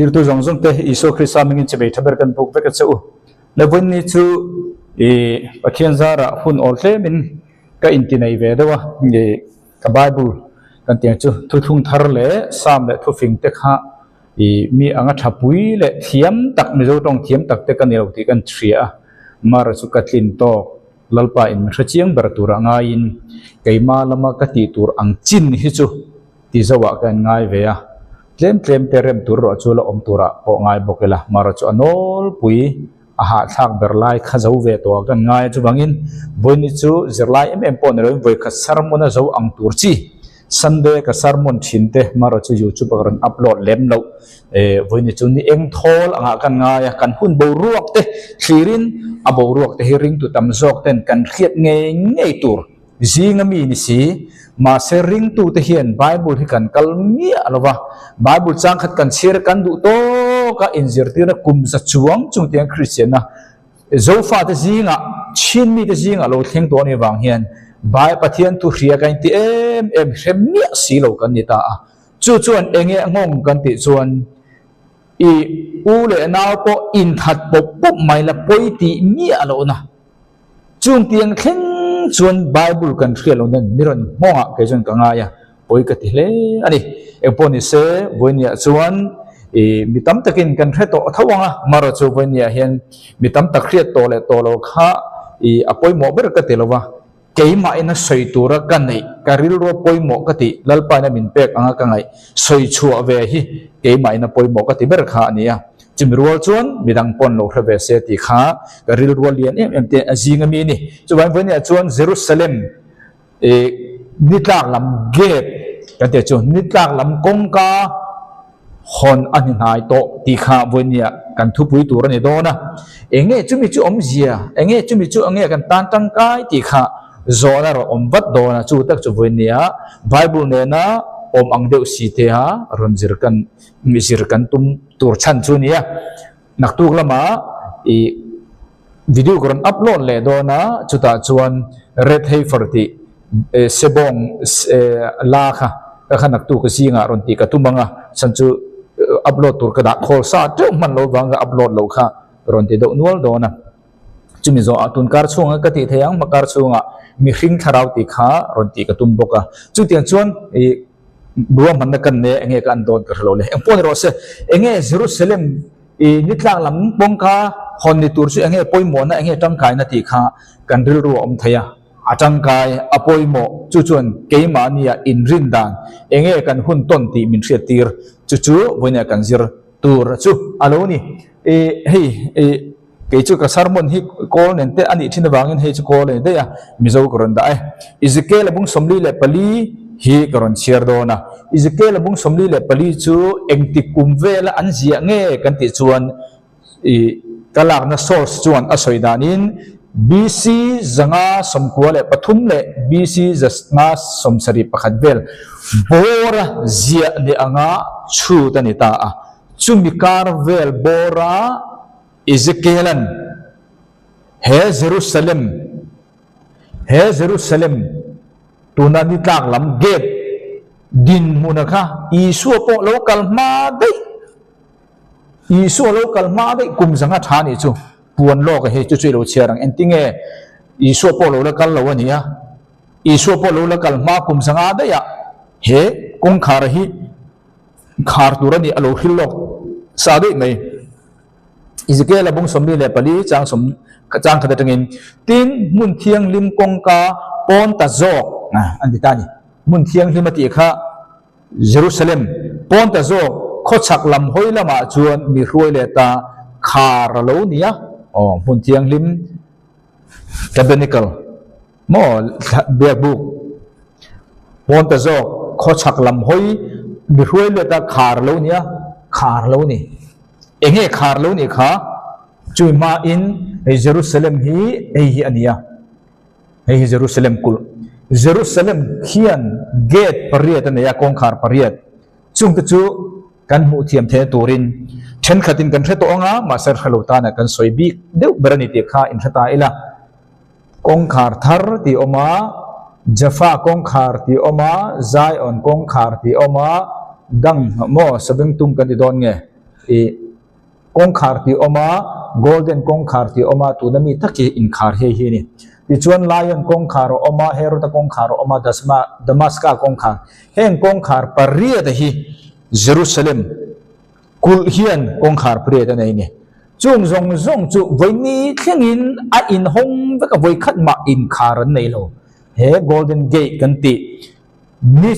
Thirtu zawng zawng te Isua Krista hmingin chivei tha ber kan buk vek a che u. Le vawiin ni chu i Pathian zarah hun awl tlemin ka inti nei ve deuh a, i ka Bible kan tih ang chu thuthlung thar leh Psalm leh thufing te kha i mi anga tha pui leh thiam tak Mizo tawng thiam tak te ka ni lo tih kan hria a, mara chu ka tlin tawk Lalpa in min hre chiang ber turah ngaiin keima lama ka tih tur ang chin hi chu ti zoah ka en ngai ve a, tlem tlem te rem tur erawh chu la awm turah pawh ngai bawk ila, marawh chu a nawlpui a hahthlak ber lai kha zo ve tawh ah kan ngai a, chuvangin vawiin chu zirlai em em pawh ni loin vawikhat sermon a zo ang tur chi Sunday ka sermon thin te marawh chu youtube ah ka rawn upload lem loh eh vawiin chu ni eng thawl angah kan ngai a, kan hun boruak te thlirin a boruak te hi ringtu tam zawk ten kan hriat ngei ngei tur. Zinga mi ni si, mahse ringtute hian Bible hi kan kal miah lo va, Bible changkhat kan chhiar kan duh tawk a, inzirtirna kum za chuang chung tiang Kristianna Zofate zingah, Chin mite zingah lo thleng tawh a nih vang hian Bai Pathian thu hria kan inti em em hre miah si lo kan ni ta a. Chu chuan enge nghawng kan tih chuan i u leh nau pawh inthat pawp pawp mai la pawi tih miah lohna Chung tiang thleng chuan Bible kan hriat loh nen mi rawn nghawngah kei chuan ka ngai a, pawi ka ti hle a ni. Engpawh ni se, Vawinia chuan ih mi tam takin kan hre tawh tho ang a, marawh chu Vawinia hian mi tam tak hriat tawh leh tawh lo kha ih a pawimawh ber ka ti lo va, keimahin a sawi tura ka neih, ka rilrua pawimawh ka tih, Lalpaina min pek anga ka ngaih sawi chhuah ve hi keimahin a pawimawh ka ti ber kha a ni a. Chumi rual chuan midang pawn lo hre ve se tih kha ka rilru a lian em em te a zing ami a ni. Chuvangin vawinia chuan Jerusalem ih nitlak lam gate kan tih chu nitlak lam kawngka hawn a ni hnai tawh tih kha vawinia kan thupui tur a ni dawn a. Enge chumi chu awmzia, enge chumi chu enge kan tan tangkai tih kha zawhna rawh awm vat dawn a, chu tak chu vawinia Bible nena awm ang deuh si te a rawn zir kan zir kan tum tur chhan chu nia naktuk lama ih video ka rawn upload leh dawn a chutah chuan red heifer tih sebawng la kha ka kha naktuk zingah rawn tih ka tum ang a chhan chu upload tur ka dah khawl sa teuh hman lo vang ka upload loh kha rawn ti deuh nual dawn a chumi zawhah tun kar chhunga ka tih theih ang hma kar chhungah mihring thlarau tih kha rawn tih ka tum bawk a chutiang chuan ih Ruahmanna kan nei a, enge ka an dawn ka hre lo le. Engpawh ni rawh se, enge Jerusalem i nitlak lam kawngka hawn ni tur chu enge pawimawhna, enge tangkaina tih kha kan rilru a awm thei a. A tangkai, a pawimawh, chu chuan keimahnia inrin dan, enge kan hun tawn tih min hriattir, chu chu vawinia kan zir tur chu a lo ni. I hei i. Kei chu ka sermon hi kawl nen te a nih thin avangin hei chu kawl a ni daih a, Mizo ka rawn dah e. Ezekiel a bung 44 hi ka rawn chhiar dawn a. Ezekiel a bung 44 chu engtik kum vela an ziah nge kan tih chuan i ka lakna source chuan a sawi danin BC 593 leh BC 571 vel bawra ziah ni anga chhut a ni ta a. Chumi kar vel bawra Ezekiela'n he Jerusalem, he Jerusalem tuna ni tlak lam gate dinhmuna kha Isua pawh lo kal hma daih, Isua lo kal hma daih kum zanga tha nih chu puan lawk a hei chu chu i lo chhiar ang. Engtinge Isua pawh lo la kal lo a nia, Isua pawh lo la kal hma kum zanga daihah he kawngkhar hi Khar tur a nih a lo hril lawk sa daih mai. Ezekiel a bung 44 chang sawm chang khat atangin tin hmun thianghlim kawngka pawn ta zawk an ti ta a ni. Hmun thianghlim a tih kha Jerusalem pawn ta zawk khawchhak lam hawi lamah chuan mi hruai leh ta khar a lo ni a. Aw hmun thianghlim tabernacle Maw biakbuk pawn ta zawk khawchhak lam hawi mi hruai let a khar lo nia khar lo ni enge khar lo ni kha chui hma in hei Jerusalem hi hei hi a nia hei hi Jerusalem kulh Jerusalem khian gate pariat a nei a kawngkhar pariat chungte chu kan hmuh thiam theihna turin thenkhatin kan hre tawh anga mahse hre lo tana kan sawi bik deuh ber a ni tih kha inhre ta ila. Kawngkhar thar tih awm a, Jaffa kawngkhar tih awm a, Zion kawngkhar tih awm a, dang maw Sabengtung kan ti dawn nge? I kawngkhar tih awm a, golden kawngkhar tih awm a, tuna mi tak hi inkhar hei hi a ni. Tichuan Lion kawngkhar a awm a, Herod-a kawngkhar a awm a, Dasma, Damaska kawngkhar. Heng kawngkhar pariat hi Jerusalem kulh hian kawngkhar pariat a nei a ni. Chung zawng zawng chu vawi thlengin a inhawng vek a, vawi khat mah inkhar an nei lo. He Golden Gate kan tih ni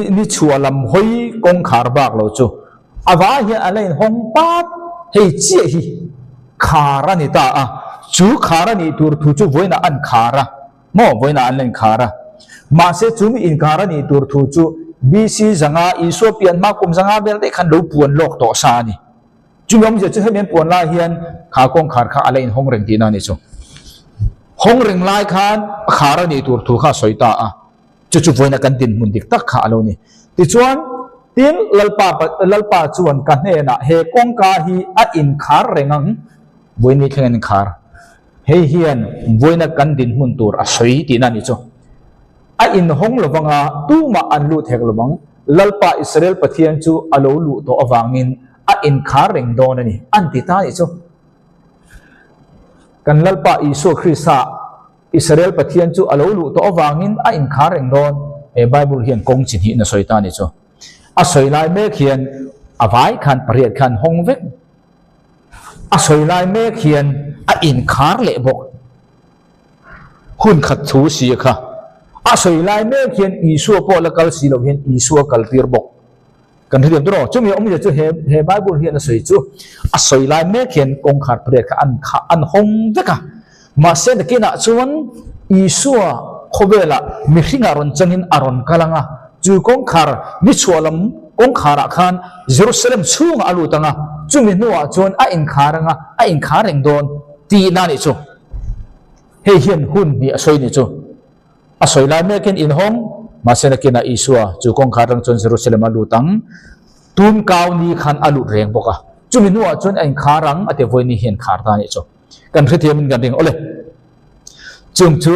ni chhuah lam hawi kawngkhar bak lo chu a vai hian a la inhawng pat hei chiah hi khar a ni ta a. Chu khar a nih tur thu chu vawiinah an khar a maw? Vawiinah an la inkhar a. Mahse chu mi inkhar a nih tur thu chu BC zanga Isua pian hma kum zanga vel daih khan lo puan lawk tawh sa a ni. Chumi awmzia chu hemi an puan lai hian kha kawngkhar kha a la inhawng reng tihna a ni chu. Hawng reng lai khan a khar a nih tur thu kha a sawi ta a, chu chu vawiina kan dinhmun dik tak kha a lo ni. Tichuan, tin, Lalpa Lalpa chuan ka hnenah he kawngka hi a inkhar reng ang, vawiin ni thleng an inkhar. Hei hian vawiina kan dinhmun tur a sawi tihna a ni chu. A inhawng lo vang a, tumah an lut hek lo vang. Lalpa Israel Pathian chu a lo luh tawh avangin a inkhar reng dawn a ni, an ti ta a nih chu. Kan Lalpa Isua Krista, Israel Pathian chu a lo luh tawh avangin a inkhar reng dawn. He Bible hian kawng chi hnih na sawi ta a nih chu. A sawi lai mek hian a vai khan pariat khan hawng vek. A sawi lai mek hian a inkhar leh bawk. Hun khat thu si a kha. A sawi lai mek hian Isua pawh la kal si lo hian Isua kal tir bawk. Kan hre thiam tur aw. Chumi awmzia chu he he Bible hian a sawi chu a sawi lai mek hian kawngkhar pariat kha an kha an hawng vek a. Mahse nakinah chuan Isua khawvelah mihringah rawn changin a rawn kal ang a, chu kawngkhar ni chhuah lam kawngkharah khan Jerusalem chhungah a lut ang a, chumi hnuah chuan a inkhar ang a, a inkhar reng dawn tihna a nih chu. Hei hian hun hnih a sawi nih chu. A sawi lai mekin inhawng, mahse nakinah Isua chu kawngkhar atang chuan Jerusalem a lut ang. Tun kau ni khan a lut reng bawk a. Chumi hnuah chuan a inkhar ang a ti vawi ni hian khar ta anih chu. Kan hrethiamin kan ring awle. Chung chu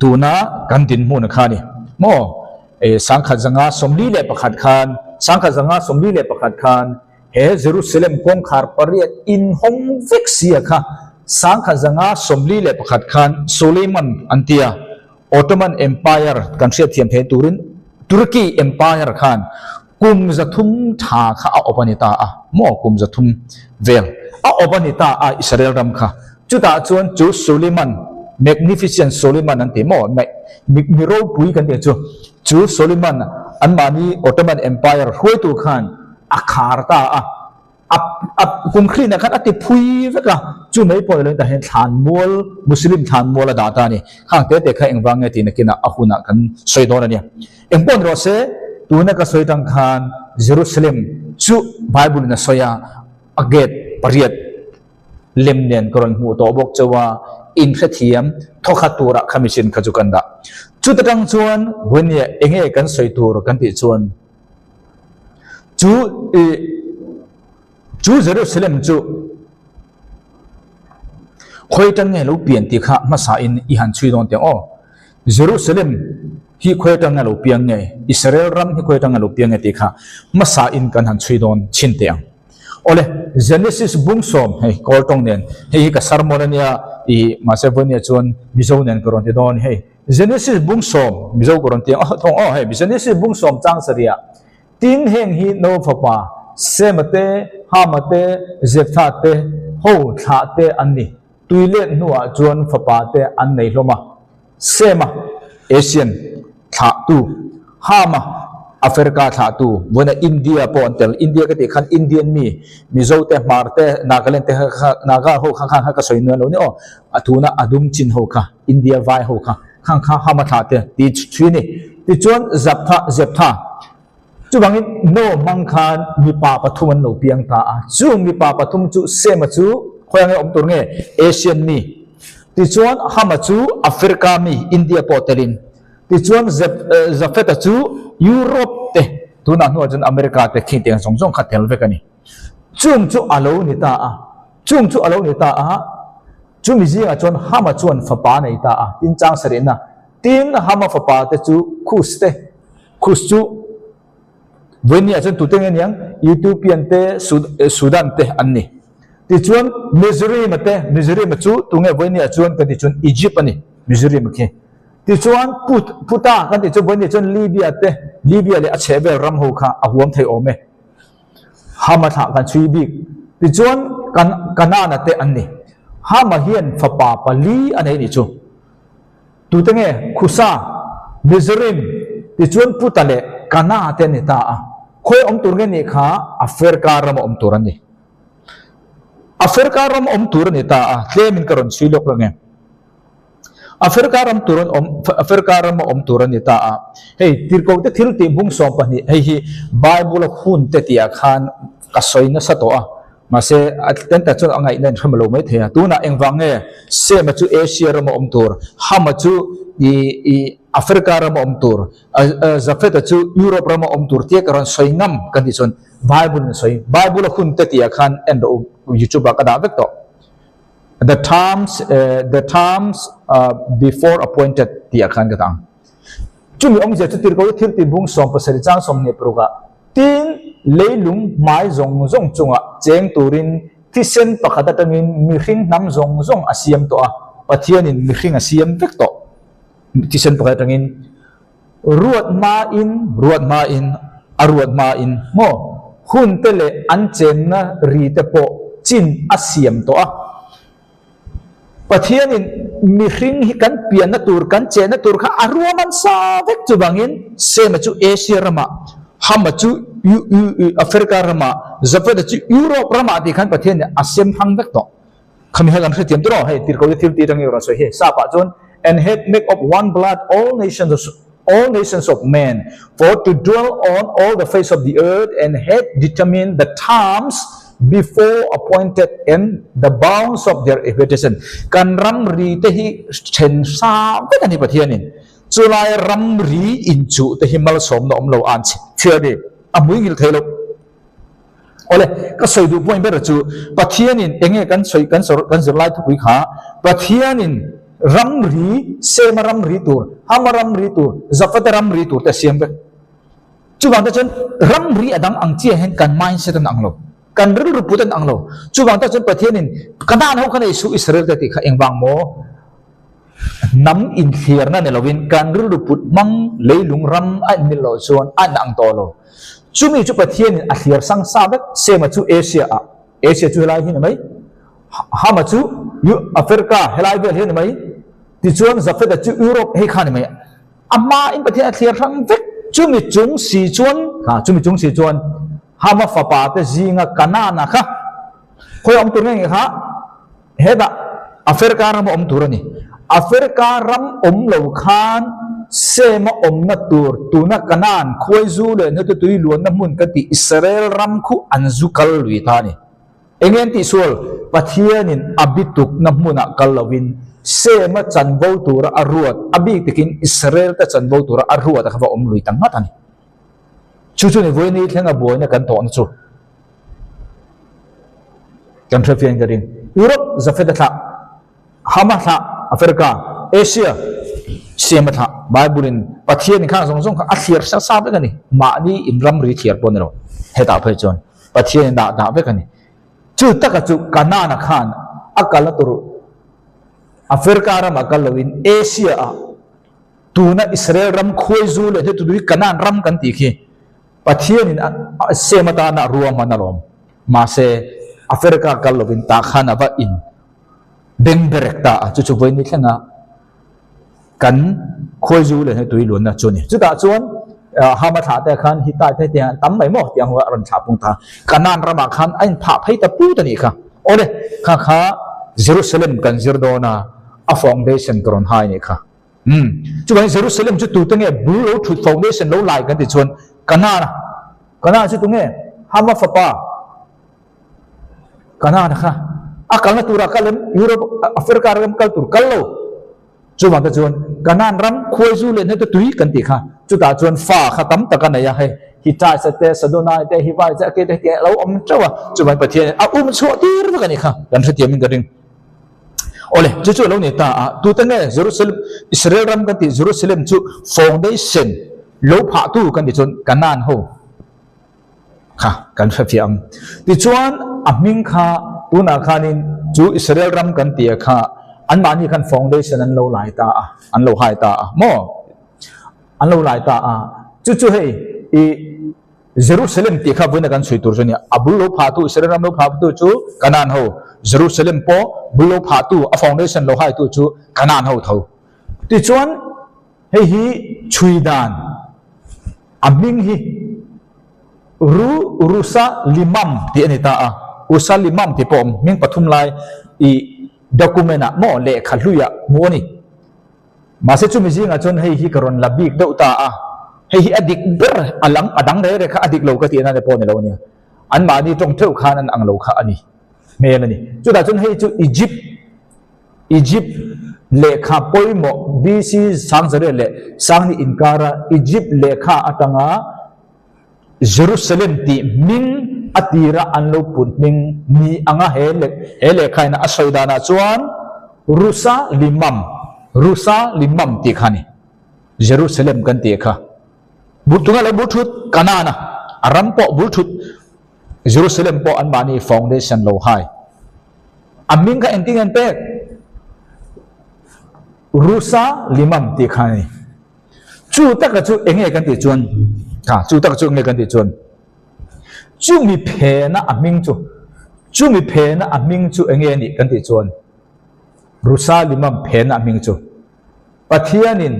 tuna kan dinhmun kha a ni. Maw? E, 1931 khan, 1931 khan he Jerusalem kawngkhar pariat inhawng vek sia kha 1941 khan Suleiman an ti a, Ottoman Empire kan hriatthiam thei turin Turkey Empire khan kum 300 tha kha a awp a ni ta a, maw kum 300 vel a awp a ni ta a Israel ram kha. Chutah chuan chu Suleiman, Magnificent Suleiman an ti maw, mi ropui kan tih chu, chu Suleiman anmahni Ottoman Empire hruaitu khan a khar ta a. A a kum hrinah khan a ti phui vek a, chu mai pawh ni lo in tah hian thlan mual, Muslim thlan mual a dah ta a ni. Khang te te kha engvang nge tih nakinah a hunah kan sawi dawn a nia. Eng pawh ni rawh se, tuna ka sawi tang khan Jerusalem chu Bible in a sawi a, a gate pariat lem nen ka rawn hmuh tawh bawk chauh a, inhrethiam thawkhat turah kha michin kha chu kan dah. Chuta tang chuan vawinia enge kan sawi tur kan tih chuan, Chu i chu Jerusalem chu khawi atang nge lo pian tih kha hmasa in i han chhui dawn teh aw. Jerusalem hi khawi atang nge lo piang nge, Israel ram hi khawi atang nge lo piang nge tih kha hmasa in kan han chhui dawn chhin teh ang. Awle, Genesis bung sawm hei kawl tawng nen hei hi ka sermon ania i mahse vawinia chuan Mizo nen ka rawn ti dawn hei. Genesis bung sawm, Mizo ka rawn ti ang, thawng aw hei, Genesis bung sawm chang sarih ah, tin heng hi Noah fapa Sema te, Hama te, Jephtha te ho thlah te an ni. Tui let hnuah chuan fapa te an nei hlawm a. Sema, Asian, thlahtu, Hama, Africa thlahtu, vawiina India pawh an tel, India ka tih khan Indian mi, Mizo te, Hmar te, Nagaland te kha, Naga ho kha khan kha ka sawi nual lo ni aw, a tuna a dum chin ho kha. India vai ho kha khang kha hama thlah te ti thui a ni. Tichuan Zaptha, Zeptha, chuvangin Noah hmang khan mipa pathum an lo piang ta a. Chung mipa pathum chu Sema chu khawi ang nge awm tur nge? Asian mi. Tichuan Hama chu Africa mi, India pawh telin. Tichuan Zep, Zafeta chu Europe te, tunah hnuah chuan America te khi tiang zawng zawng kha tel vek a ni. Chung chu a lo ni ta a. Chung chu a lo ni ta a. Chumi zingah chuan Hama chuan fapa a nei ta a, tin chang sarihna. Tin, Hama fapa te chu Kus te, Kus chu Vawinia chuan tute nge niang? Ethiopian te, Sudan te an ni. Tichuan Mizraim te, Mizraim chu tunge vawinia chuan kan tih chuan Egypt a ni, Mizraim khi. Tichuan Put, Puta kan tih chu vawinia chuan Libya te, Libya leh a chhehvel ram ho kha a huam thei awm e. Hama thlah kan chhui bik. Tichuan Kan, Kanana te an ni. Hama hian fapa pali a nei nih chu. Tute nge? Khusa, Mizraim, tichuan Puta leh Kana te an ni ta a. Khawi awm tur nge nih kha Africa rama awm tur an ni. Africa ram awm tur a ni ta a, tlemin ka rawn chhui lawk reng e. Africa ram tur an awm, Africa rama awm tur a ni ta a. Hei, tirhkohte thil tih bung 12, hei hi Bible-a hun te tihah khan ka sawi nasa tawh a. Mahse, a ten tak chuan a ngaihna in hrem lo mai thei a. Tunah engvang nge Sema chu Asia rama awm tur, Hama chu i i Africa rama awm tur, Jafeta chu Europe rama awm tur tia ka rawn sawi ngam kan tih chuan Bible in a sawi. Bible a hun te tihah khan en rawh u, YouTube ah ka dah vek tawh. The times the times before appointed tihah khan ka dah ang. Chumi awmzia chu tirhkoh thil tih bung 17 chang 26 ah Tin, leilung hmai zawng zawng chungah cheng turin thisen pakhat atangin mihring hnam zawng zawng a siam tawh a, Pathianin mihring a siam vek tawh. Thisen pakhat atangin ruat hmain, ruat hmain, a ruat hmain maw, hunte leh an chenna rite pawh chin a siam tawh a. Pathianin mihring hi kan pianna tur, kan chenna tur kha a ruahman sa vek. Chuvangin Sema chu Asia ramah, Hama chu Africa ramah, Japheth-a chu Europe ramah tih khan Pathianin a sem hang vek tawh. Khami kha kan hrethiam tur aw, hei tirhkohte thil tih atangin rawn sawi hi. Sapah chuan, And hath make of one blood all nations of all nations of men, for to dwell on all the face of the earth, and hath determined the times before appointed and the bounds of their habitation. Kan ramri te hi then sa vek a ni Pathianin. Chulai ramri inchuh te hi malsawmna awm lo an chhiar ni. A hmui ngil thei lo. Awle, ka sawi duh point ber chu Pathianin enge kan sawi kan kan zirlai thupui kha Pathianin ramri Sema ramri tur, Hama ramri tur, Zafata ramri tur te a siam vek. Chuvang te chuan ramri a dang ang chiah hian kan mindset an ang lo. Kan rilru put an ang lo. Chuvang te chuan Pathianin Kanaan ho kha nei suh Israel te tih kha engvang maw? Hnam inthliarna ni lovin kan rilru put hmang leilung ram a inmil loh chuan a inang tawh lo. Chumi chu Pathianin a thliar sang sa vek. Sema chu Asia ah, Asia chu helai hi ni mai. Hama chu Africa helai vel hi a ni mai. Tichuan Jafeta chu Europe hei kha a ni mai. A hmain Pathian a thliar hrang vek. Chumi chung si chuan, ha, chumi chung si chuan Hama fapa te zinga Kanaan-a kha khawi awm tur nge nge kha? Hetah Africa ram a awm tur a ni. Africa ram awm lo khan Sema awmna tur tuna Kanaan khuaizu leh hnute tui luanna hmun kan tih Israel ram khu an zu kal lui ta a ni. Enge an tihsual? Pathianin a bitukna hmunah kal lovin Sema chanvo tura a ruat, a bik takin Israel te chanvo tura a ruat a kha va awm lui ta nghat a ni. Chu chu ni vawiin thlenga buaina kan tawhna chu kan hrefian ka ring. Europe Jafet a thlah, Hama thlah, Africa, Asia Sema thlah. Bible in Pathian in khang zawng zawng kha a thliar sa sa vek a ni. Mahni in ramri thliar pawh a ni lo. Hetah phei chuan Pathian in dah dah vek a ni. Chu taka chu Kanaan-a khan a kalna tur Africa ramah kal loin Asia-ah tuna Israel ram khuaizu leh hnetutui Kanaan ram kan tih khi Pathianin a sem atana a ruahman alawm. Mahse, Africa kal lovin tah khan a va in beng berek ta a, chu chu vawiin ni thlenga kan khuaizu leh hnetui luanna chu a ni. Chutah chuan Hama thlah te khan Hittite te tiang an tam mai maw tiang ho a rawn thlah pung ta. Kanaan ramah khan a inphah phei ta put a nih kha. Awle, kha kha Jerusalem kan zir dawn a, a foundation ka rawn hai a nih kha. Umm. Chuvangin Jerusalem chu tute nge bul lo thut foundation lo lai kan tih chuan Kanaan a. Kanaan chu tunge? Hama fapa Kanaan kha. A kalna turah kal em? Europe, Africa ram kal tur kal lo. Chuvang te chuan Kanaan ram khuaizu leh hnete tui kan tih kha. Chutah chuan fa kha tam tak a nei a, hei Hittites te, Sadonai te, Hivai te, Akei te hetiang a lo awm teuh a. Chuvangin Pathianin a um chhuah tir vek a nih kha. Kan hrethiamin ka ring. Awle, chu chu a lo ni ta a, tute nge Jerusalem, Israel ram kan tih Jerusalem chu foundation lo phahtu kan tih chuan Canaan ho. Kha kan hre fiah ang. Tichuan a hming kha tunah khanin chu Israel ram kan tia kha anmahni khan foundation an lo lai ta a, an lo hai ta a maw? An lo lai ta a. Chu chu hei i Jerusalem tih kha vawiina kan chhui tur chu a nia. A bul lo phahtu Israel ram lo phahtu chu Canaan ho. Jerusalem pawh bul lo phahtu a foundation lo haitu chu Canaan ho tho. Tichuan hei hi chhui dan a hming hi Ru Rusa Limam tih a ni ta a, Rusa Limam tih pawh hming pathum lai i document ah maw lehkha hlui ah hmuh a ni. Mahse chumi zingah chuan hei hi ka rawn la bik deuh ta a, hei hi a dik ber a lang a dang reng reng kha a dik lo ka tih nana pawh a ni lo a nia. Anmahni tawng theuh khan an ang lo kha a ni hmel a ni. Chutah chuan hei chu Egypt Egypt lehkha pawimawh BC Sangzariah leh Sangni inkara Egypt lehkha atanga Jerusalem tih hming a tira an lo put hming ni anga he he lehkha in a sawi danah chuan Rusa Limam, Rusa Limam tih kha a ni. Jerusalem kan tih kha. Bul tunga lo bul thut Kanaan a, a ram pawh bul thut Jerusalem pawh anmahni foundation lo hai. A hming kha engtin nge an pek? Rusa Limam tih kha a ni. Chu taka chu eng nge kan tih chuan, ha, chu taka chu eng nge kan tih chuan, chumi phena a hming chu, chumi phena a hming chu eng nge nih kan tih chuan, Rusalimam phena a hming chu, Pathianin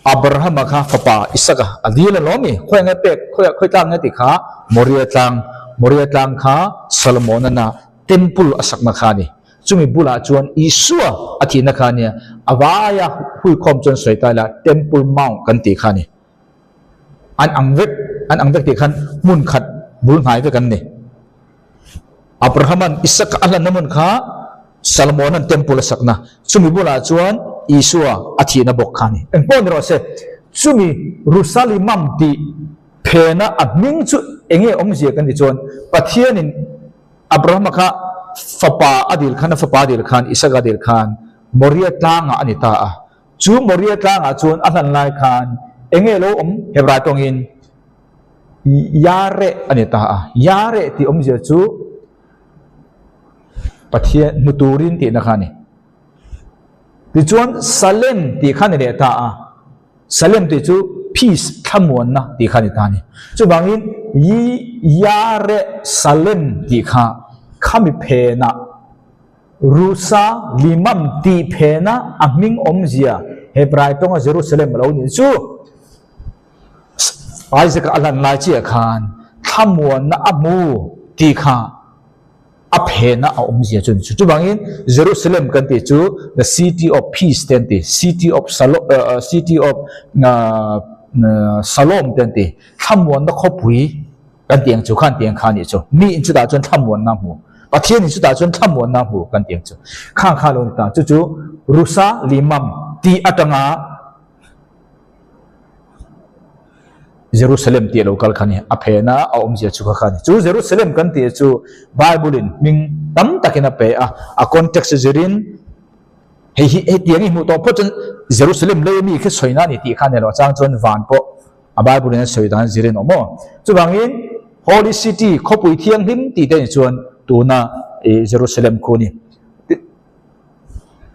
Abrahama kha fapa Isaka a dil a lawm i, khawi nge pek, khawi khawi tlang nge tih kha Moria tlang, Moria tlang kha Solomon-ana temple a sakna kha a ni. Chumi bulah chuan Isua a thihna kha ania, a vaia huikhawm chuan sawi ta ila Temple Mount kan tih kha a ni. An ang vek, an ang vek tih khan hmun khat bul hnai vek an ni. Abrahama'n Isaka a hlanna hmun kha Salomona'n Temple a sakna, chumi bulah chuan Isua a thihna bawk kha a ni. Engpawh ni rawh se, chumi Rusalimam tih phena a hming chu eng nge awmzia kan tih chuan Pathianin Abrahama kha fapa a dil khan, a fapa a dil khan, Isaka a dil khan Moria tlangah a ni ta a. Chu Moria tlangah chuan a hlan lai khan eng nge lo awm Hebrai tawngin Yareh a ni ta a. Yareh tih awmzia chu Pathian hmu turin tihna kha a ni. Tichuan Salem tih kha a ni leh ta a. Salem tih chu peace, thlamuanna tih kha a ni ta a ni. Chuvangin Yi Yare Salem tih kha khami phenah Rusa Limam tih phena a hming awmzia Hebrai tawnga Jerusalem a lo nih chu Isaac-a a hlan lai chiah khan thlamuanna a hmu tih kha A phena a awmzia chu a ni chu. Chuvangin Jerusalem kan tih chu the city of peace te an ti, city of city of Shalom te an ti, thlamuanna khawpui kan tih ang chu khan tih ang kha a nih chu. Mi in chutah chuan thlamuanna a hmu, Pathian in chutah chuan thlamuanna a hmu kan tih ang chu. Khang kha lo ni ta, chu chu Rusalimam tih atanga Jerusalem tih a lo kal kha ni, a phena a awmzia chu kha kha ni. Chu Jerusalem kan tih chu Bible in hming tam takin a pe a, a context zirin hei hi hetiang i hmuh tawh phawt chuan Jerusalem lei ami khi sawi na a ni tih kha ni lo, chang chuan van pawh a Bible in a sawi dan zirin awm aw. Chuvangin Holy City khawpui thianghlim tih te ni chuan tuna Jerusalem khu a ni.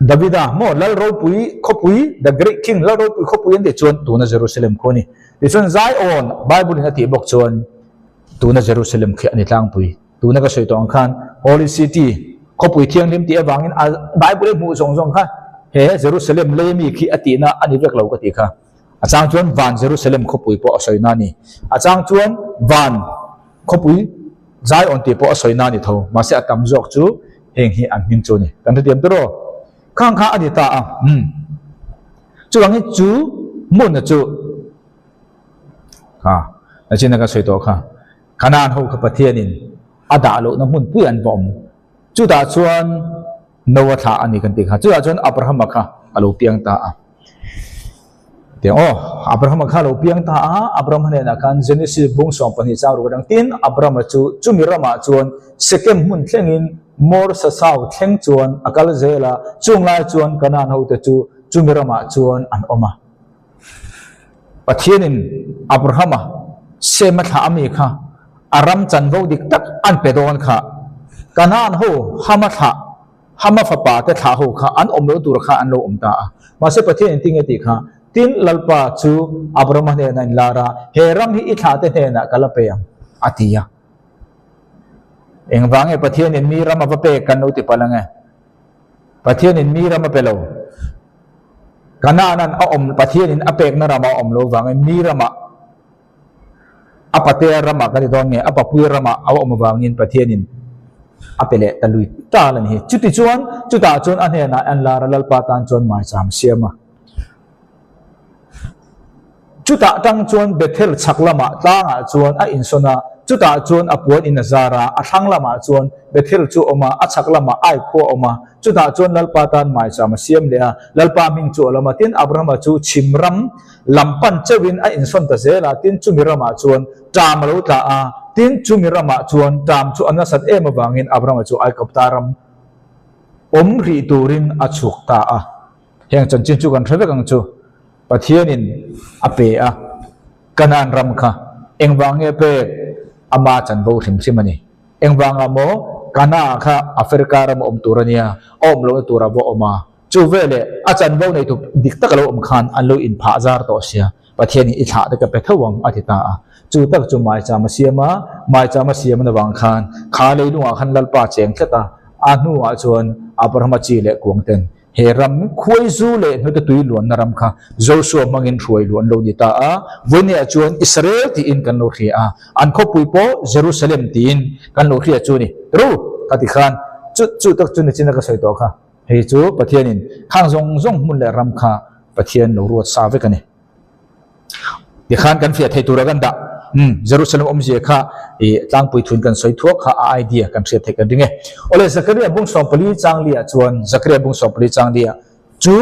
Davida maw Lal ropui khawpui, the great king, Lal ropui khawpui an tih chuan tuna Jerusalem khu a ni. Tichuan Zion, Bible in a tih bawk chuan tuna Jerusalem khi a ni tlangpui. Tuna ka sawi tawh ang khan Holy City, khawpui thianghlim tih avangin a Bible i hmuh zawng zawng kha he Jerusalem lei ami khi a tihna a ni vek lo ka tih kha. A chang chuan van Jerusalem khawpui pawh a sawina a ni. A chang chuan van Khawpui Zion tih pawh a sawi na a ni tho, mahse a tam zawk chu heng hi an hming chu a ni. Kan hrethiam tawh rawh. Khang kha a ni ta a, umm. Chuvangin chu hmunna chu kha nachina ka sawi tawh kha, Kanaan ho kha Pathianin a dah lohna hmunpui an va awm. Chutah chuan Noah thlah a ni kan tih kha. Chutah chuan Abrahama kha a lo piang ta a. Tiang aw, Abrahama kha a lo piang ta a, Abrahama hnenah khan Genesis bung 12 chang ruk atang tin Abrahama chu chumi ramah chuan Sekem hmun thlengin Mor Sasau thleng chuan a kal zel a, chung lai chuan Kanaan hote chu chumi ramah chuan an awm a. Pathianin Abrahama Sema thlah ami kha. A ram chanvo dik tak an pe dawn kha. Kanaan ho Hama thlah, Hama fapa te thlah ho kha an awm lo tur kha an lo awm ta a. Mahse Pathian in tinge tih kha, Tin, Lalpa chu Abrahama hnenah in lar a, He ram hi i thlah te hnenah ka la pe ang, a ti a. Engvang nge Pathian in mi ram a va pek kan lo ti palh ange? Pathian in mi ram a pe lo. Kanaan an a awm, Pathian in a pekna ram a awm lo vangin mi ramah A patea ramah kan ti dawn nge, a papuia ramah a awm avangin Pathianin a pe leh ta lui tal a ni hi. Chutichuan, chutah chuan a hnenah an lar a, Lalpa tan chuan maicham siam a. Chutah tang chuan Bethel chhak lamah tlangah chuan a insawn a, chutah chuan a puan in a zar a, a thlang lamah chuan Bethel chu a awm a, a chhak lamah Ai khua a awm a. Chutah chuan Lalpa tan maicham a siam leh a, Lalpa hming chu a lam a. Tin, Abrahama chu chhim ram Lam pan cheuhin a insawn ta zel a, tin chumi ramah chuan ṭam a lo tla a, tin chumi ramah chuan ṭam chu a nasat em avangin Abrahama chu Aigupta ram awm rih turin a chhuk ta a. Heng chanchin chu kan hre vek ang chu, Pathianin a pe a, Kanaan ram kha engvang nge pek? Ama chanvo hrim hrim a ni. Engvangah maw Kanaa kha Africa rama awm tur a nia, a awm lohna turah pawh a awm a, Chu veleh a chanvo neitu dik tak a lo awm khan an lo inphah zar tawh sia, Pathianin i thlah te ka pe tho ang a ti ta a. Chu tak chu maicham a siam a, maicham a siam avang khan kha leilungah khan Lalpa cheng tlat a, a hnuah chuan Abrahama chi leh kuang ten he ram khuaizu leh hnute tui luanna ram kha Joshua hmangin hruai luh an lo ni ta a, vawineah chuan Israel tiin kan lo hria a, an khawpui pawh Jerusalem tiin kan lo hria chu a ni. Ru! Ka ti khan chu chu tak chu nichin a ka sawi tawh kha. Hei chu Pathianin khang zawng zawng hmun leh ram kha Pathian lo ruat sa vek a ni. Tikhan kan fiah thei tura kan dah. Umm, Jerusalem awmzia kha i tlangpui thun kan sawi thuak kha a idea kan hriat theih kan ring e. Awle Zakaria bung 14 chang liah chuan Zakaria bung 14 chang liah chu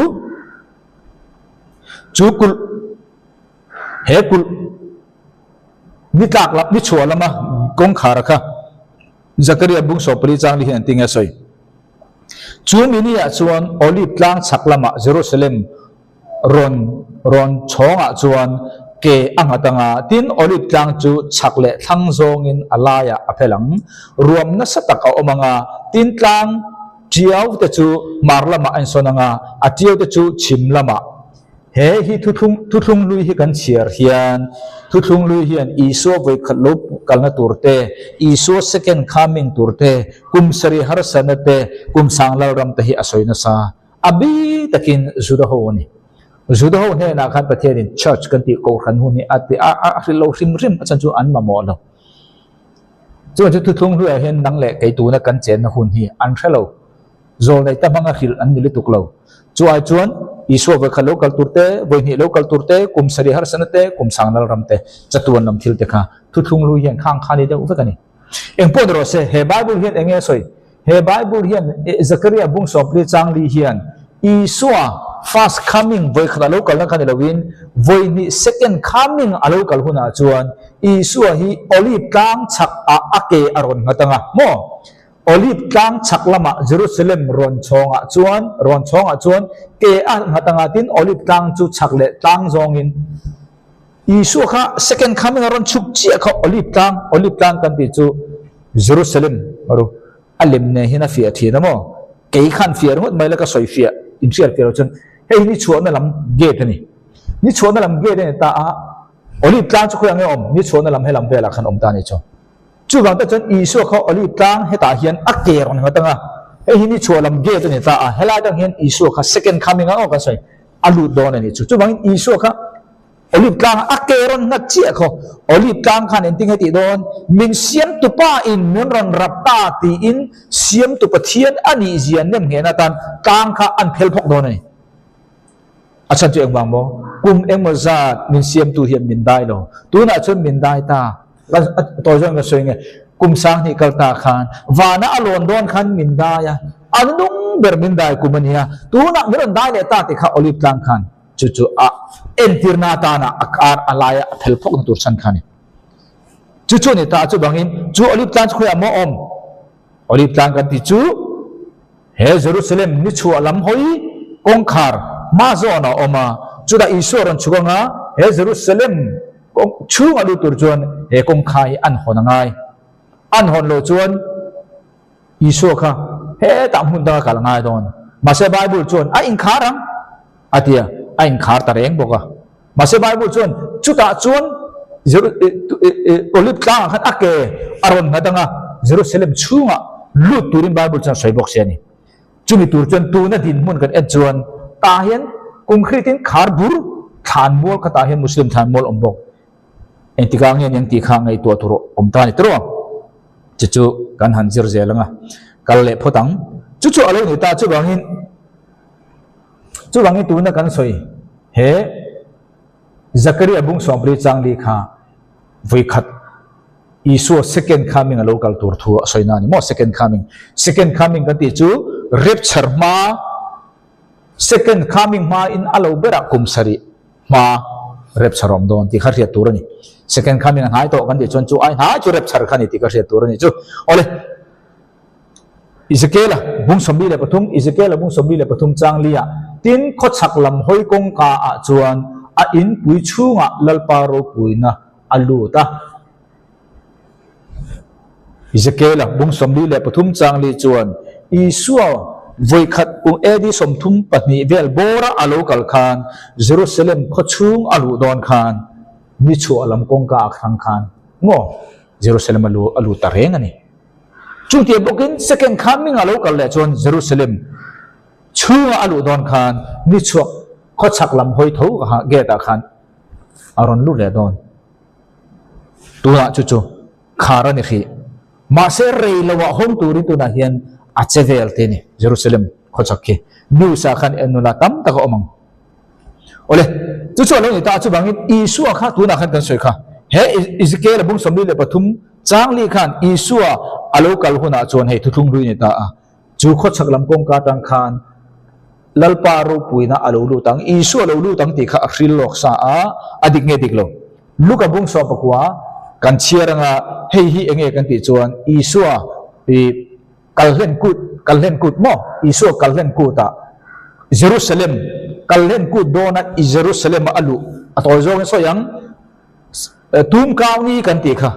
chu kulh he kulh ni tlak lam ni chhuah lama kawngkhar kha Zakaria bung 14 chang li hian an ti nge sawi. Chu mini ah chuan Olive tlang chhak lamah Jerusalem rawn rawn chhawngah chuan ke a nghat ang a, tin Olive tlang chu chhak leh thlang zawngin a laiah a phel ang. Ruam nasa tak a awm ang a, tin tlang tiau te chu hmar lamah a insawn ang a, a tiau te chu chhim lamah. He hi thuthlung thuthlung hlui hi kan chhiar hian thuthlung hlui hian Isua vawikhat lo kalna tur te, Isua second coming tur te, kum sarih harsatna te, kum sang lalram te hi a sawi nasa. A bi takin Juda ho a ni. Juda ho hnenah khan Pathianin church kan tih kohhran hun hi a ti a a hrilh lo hrim hrim a chan chu an mamawh lo. Chuan chu thuthlung hluiah hian nang leh kei tuna kan chenna hun hi an hre lo. Zawlnei ta hmanga hrilh an ni lutuk lo. Chu ai chuan Isua vawikhat lo kal tur te, vawihnih lo kal tur te, kum sarih harsatna te, kum sang lal ram te, chatuan lam thil te kha thuthlung lu hian khang kha ni deuh vek a ni. Eng pawh ni rawh se, he Bible hian eng nge a sawi? He Bible hian Zakaria bung 14 chang li hian Isua first coming vawikhat a lo kalna kha ni loin vawihnih second coming a lo kal hunah chuan Isua hi Olive tlang chhak ah a ke a rawn nghat ang a maw? Olive tlang chhak lamah Jerusalem rawn chhawngah chuan rawn chhawngah chuan ke a nghat anga tin Olive tlang chu chhak leh tlang zawngin Isua kha second coming a rawn chhuk chiah kha Olive tlang Olive tlang kan tih chu Jerusalem ru a lem nen hian a fiah thin a maw kei khan fiah ringawt mai la ka sawi fiah inhriat fiah loh chuan hei hi ni chhuahna lam gate a ni ni chhuahna lam gate a ni ta a Olive tlang chu khawiah nge awm ni chhuahna lam helam velah khan awm ta a ni chu. Chuvang tak chuan Isua kha Olive tlang hetah hian a ke rawn nghat ang a, hei hi ni chhuah lam gate a ni ta a, helai dang hian Isua kha second coming ang aw kan sawi, a lut dawn a ni chu. Chuvangin Isua kha Olive tlangah a ke rawn nghat chiah khaw, Olive tlang khan engtin nge tih dawn, min siamtupa in min rawn rap ta tiin siamtu Pathian a nih zia nem nghehna atan tlang kha an phel phawk dawn a ni. A chhan chu engvang maw? Kum engmaw zat min siamtu hian min dai lo. Tunah chuan min dai ta. Tawi zawng ka sawi nge, kum sanghnih kal ta khan vana a lawn dawn khan min dai a, a nung ber min dai kum a nia. Tunah min rawn dai leh ta tih kha Olive tlang khan chu chu a entirna atana a kar a laia a phel phawkna tur chhan kha a ni. Chu chu a ni ta a, chuvangin chu Olive tlang chu khawiah maw awm? Olive tlang kan tih chu He Jerusalem ni chhuah lam hawi kawngkhar hma zawn a awm a, chutah Isua rawn chhuk anga he Jerusalem Kawng chhunga lut tur chuan he kawngkhai hi an hawn a ngai. An hawn loh chuan Isua kha hetah hmun danga kal a ngai dawn. Mahse Bible chuan a inkhar ang a ti a, a inkhar ta reng bawk a. Mahse Bible chuan chutah chuan Olive tlangah khan a ke a rawn nghat anga Jerusalem chhungah lut turin Bible chuan a sawi bawk si a ni. Chumi tur chuan tuna dinhmun kan en chuan tah hian concrete in khar bur thlanmual khatah hian Muslim thlanmual awm bawk. Engtikah nge aniang tih kha ngaihtuah tur awm ta a ni tawh a, chu chu kan han zir zel ang a, kal leh phawt ang. Chu chu a lo ni ta chuvangin chuvangin tuna kan sawi he Zakaria bung sawmpli changli kha vawikhat Isua second coming a lo kal tur thu a sawi na a ni maw? Second coming. Second coming kan tih chu rapture hma, second coming hma in a lo berah kum sarih hma rapture awm dawn tih kha hriat tur a ni. Second coming a hnai tawh kan tih chuan chu ai hnai chu rapture kha a ni tih kha hriat tur a ni chu. Awle, Ezekiel-a bung 23, Ezekiel-a bung 23 chang liah, Tin, khawchhak lam hawi kawngka ah chuan a inpui chhungah Lalpa ropuina a lut a. Ezekiel-a bung 43 chang li chuan Isua vawikhat kum AD 32 vel bawra a lo kal khan Jerusalem khaw chhung a luh dawn khan ni chhuah lam kawngka a thlang khan maw Jerusalem a lu a lut ta reng a ni. Chutiang bawkin second coming a lo kal leh chuan Jerusalem chhunga a luh dawn khan ni chhuak khawchhak lam hawi tho gate ah khan a rawn lut leh dawn. Tunah chu chu khar a ni hrih. Mahse rei lo ah hawng turin tunah hian a che vel te ni Jerusalem khawchhak khi. News ah khan en nula tam tak a awm ang. Awle, chu chu a lo ni ta chuvangin Isua kha tunah khan kan sawi kha. He Ezekiel bung 43 changli khan Isua a lo kal hunah chuan hei thuthlung hlui ni ta a. Chu khawchhak lam kawngka atang khan Lalpa ropuina a lo lut ang, Isua a lo lut ang tih kha a hril lawk sa a, a dik nge dik lo. Luka bung 14 kan chhiar anga hei hi enge kan tih chuan Isua i kalhlen kut, kalhlen kut maw? Isua kalhlen kutah Jerusalem kalhlen kut dawna i Jerusalem a luh a tawi zawngin sawi ang, tum kau ni kan tih kha.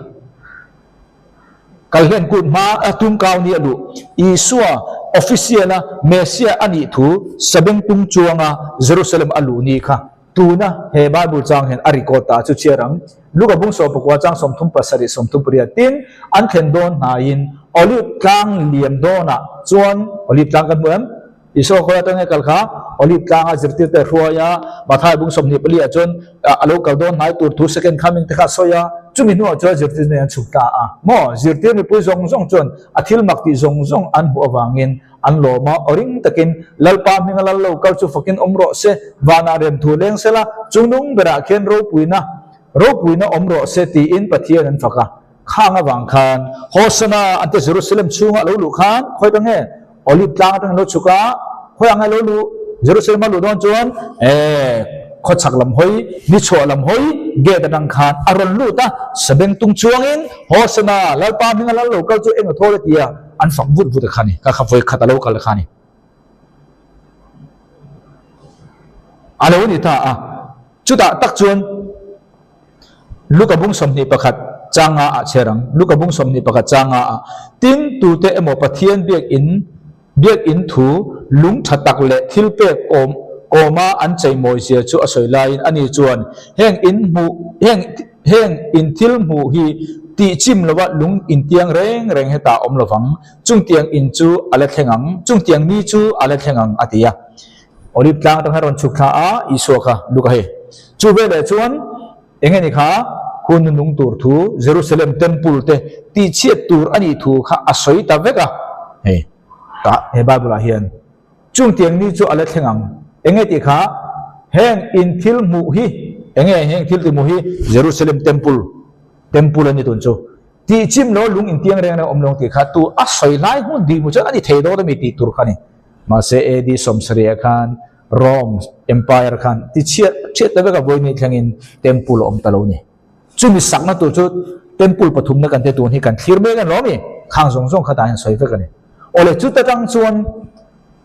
Kalhlen kut hma a tum kau ni a luh. Isua official a Messiah a nih thu sabengtung chuanga Jerusalem a luh ni kha tuna he Bible chang hian a record ta chu chhiar ang. Luka bung 14 chang 37 38 tin an thlen dawn hnaiin Olive tlang liam dawnah chuan Olive tlang kan hmu em? Isua khawi atang nge kal kha? Olive tlanga zirtirte a hruai a, Mathai bung 24 ah chuan a lo kal dawn hnai tur thu second coming te kha a sawi a, chumi hnuah chuan zirtir nen an chhuk ta a. Maw? Zirtir mipui zawng zawng chuan a thil mak tih zawng zawng an hmuh avangin an lawm a, aw ring takin, Lalpa hminga lal lo kal chu fakin awm rawh se, vanah rem thu leng se la, chungnung berah khian ropuina ropuina awm rawh se tiin Pathian an fak a. Khang avang khan Hosana an ti Jerusalem chhunga a lo luh khan khawi ta nge Olive tlang atangin lo chhuk a, khawi ang nge lo luh Jerusalem a luh dawn chuan eh khawchhak lam hawi ni chhuah lam hawi gate atang khan a rawn lut a, sabeng tung chuangin Hosana Lalpa hminga lal lo kal chu eng a thawl a ti a, an fak vut vut a kha ni, ka kha vawi khat a lo kal a kha ni. A lo ni ta a, chutah tak chuan Luka bung 21 changa ah chher ang. Luka bung 21 changa ah tin tute emaw Pathian biakinn biakinn thu lung tha tak leh thil pek awm kawma an cheimawi zia chu a sawi laiin ani chuan heng in hmuh heng heng in thil hmuh hi tih chim lova lung intiang reng reng hetah awm lovang chungtiang in chu a la thleng ang chungtiang ni chu a la thleng ang a ti a. Olive tlang atang hian rawn chhuk thla a, Isua kha Luka hei. Chu veleh chuan eng nge ni kha hun nung tur thu Jerusalem temple te tihchhiat tur a nih thu kha a sawi ta vek a. Hei tah he Bible ah hian chung tiang ni chu a la thleng ang. Eng nge tih kha heng in thil hmuh hi eng nge heng thil ti hmuh hi Jerusalem temple temple a ni tun chu tihchim lo lung intiang reng reng awm lo ang tih kha tu a sawi lai hmun dih hmuh chuan a ni thei dawn a mi tih tur kha a ni. Mahse AD 70 khan Rome Empire khan ti chhiat chhiat ta vek a vawi ni thlengin temple a awm ta lo ni. Chumi sakna tur chu temple pathumna kan te tun hi kan thlir mek a ni lo mi? Khang zawng zawng kha tah hian sawi vek a ni. Awle chuta tang chuan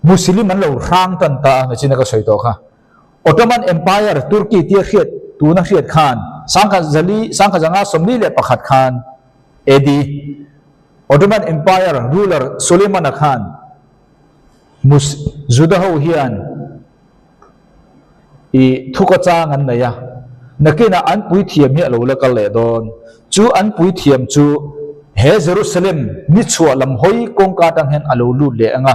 Muslim an lo hrang tan ta a, nachina ka sawi tawh kha. Ottoman Empire Turkey tia hriat tuna hriat khan. Sangkhat zali, sangkhat zanga 41 khan AD Ottoman Empire ruler Suleiman-a khan Mus Juda ho hian i thuka chang an nei a, nakinah an puithiam hi a lo la kal leh dawn. Chu an puithiam chu he Jerusalem ni chhuah lam hawi kawngka atang hian a lo lut leh ang a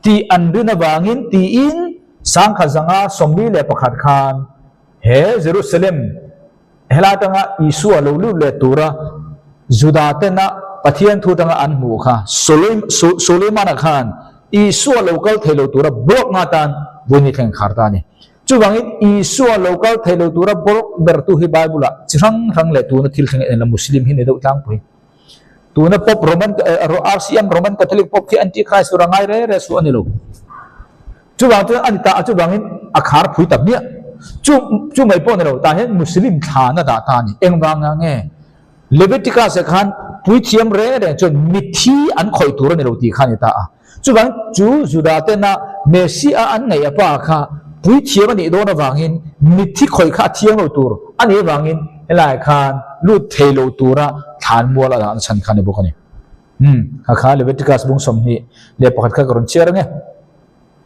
tih an rin avangin tiin 1941 khan he Jerusalem helai atanga Isua lo lut leh tura Juda tena Pathian thu atanga an hmuh kha Suleimana khan Isua lo kal thei lo tura block nga tan Vawini thleng khar ta a ni. Chuvangin Isua lo kal thei lo tura block bertu hi Bible-ah chi hrang hrang leh tuna thil thleng en la Muslim hi ni deuh tlangpui. Tuna Pope Roman RCM Roman Catholic Pope khi Antichrist tura ngai re re su a ni lo. Chuvang chuan a ni ta a, chuvangin a khar phui ta hmiah. Chu chu mai pawh a ni lo, tah hian Muslim thlan a dah ta a ni. Engvang ah nge Leviticus ah khan puithiam reng reng chuan mithi an khawih tur a ni lo tih kha a ni ta a. Chuvang chu Juda tena Messiah an ngaih a pa kha puithiam a nih dawn avangin mithi khawih kha a thiang lo tur a nih avangin helaiah khan lut thei lo tura thlan mual a dahna chhan kha a ni bawk a ni. Umm, kha kha Leviticus bung 21 kha ka rawn chhiar ang e.